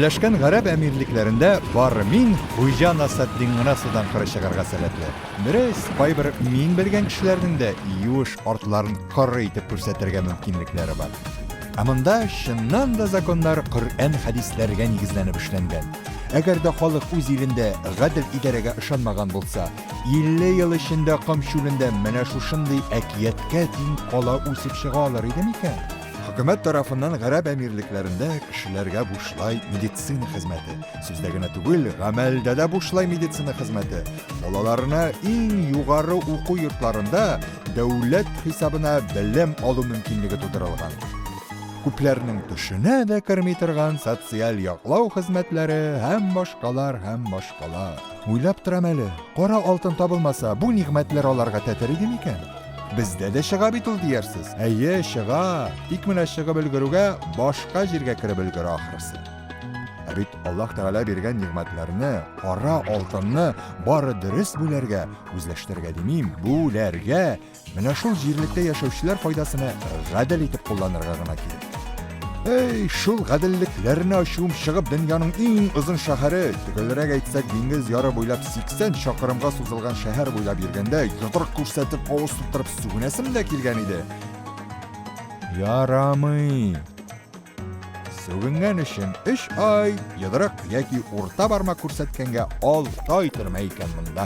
Берләшкән Гарәп Әмирлекләрендә бары мин, Хуҗа Насретдин гына судан коры чыгарга сәләтле. Дөрес, кайбер мин белгән кешеләрнең дә юеш артларын коры итеп күрсәтергә мөмкинлекләре бар. Ә монда чыннан да законнар Коръән-хәдисләргә нигезләнеп эшләнгән. Әгәр дә халык үз илендә гадел идарәгә ышанмаган булса, 50 ел эчендә ком чүлендә менә шушындый әкияткә тиң кала үсеп чыга алыр иде микән? Хөкүмәт тарафыннан Гарәп Әмирлекләрендә кешеләргә бушлай медицина хезмәте, сүздә генә түгел, гамәлдә дә бушлай медицина хезмәте, балаларына иң югары уку йортларында дәүләт хисабына белем алу мөмкинлеге тудырылган. Күпләрнең төшенә дә керми торган социаль яклау хезмәтләре һәм башкалар һәм башкалар. Уйлап торам әле, кара алтын табылмаса, бу нигъмәтләр аларга тәтер иде микән? Бездә дә чыга бит ул диярсез. Әйе, чыга. Тик менә чыгып өлгерүгә башка җиргә кереп өлгерә ахрысы. Ә бит Аллаһ Тәгалә биргән нигъмәтләрне, кара алтынны бары дөрес бүләргә, үзләштерергә димим, бүләргә, менә шул җирлектә яшәүчеләр файдасына гадел итеп кулланырга гына кирәк. Эй, шул гаделлекләренә ачуым чыгып, дөньяның иң озын шәһәре, төгәлрәк әйтсәк, диңгез яры буйлап 80 чакрымга сузылган шәһәр буйлап йөргәндә, йодрык күрсәтеп, авыз тутырып сүгенәсем дә килгән иде. Ярамый. Сүгенгән өчен 3 ай, йодрык яки урта бармак күрсәткәнгә 6 ай төрмә икән монда.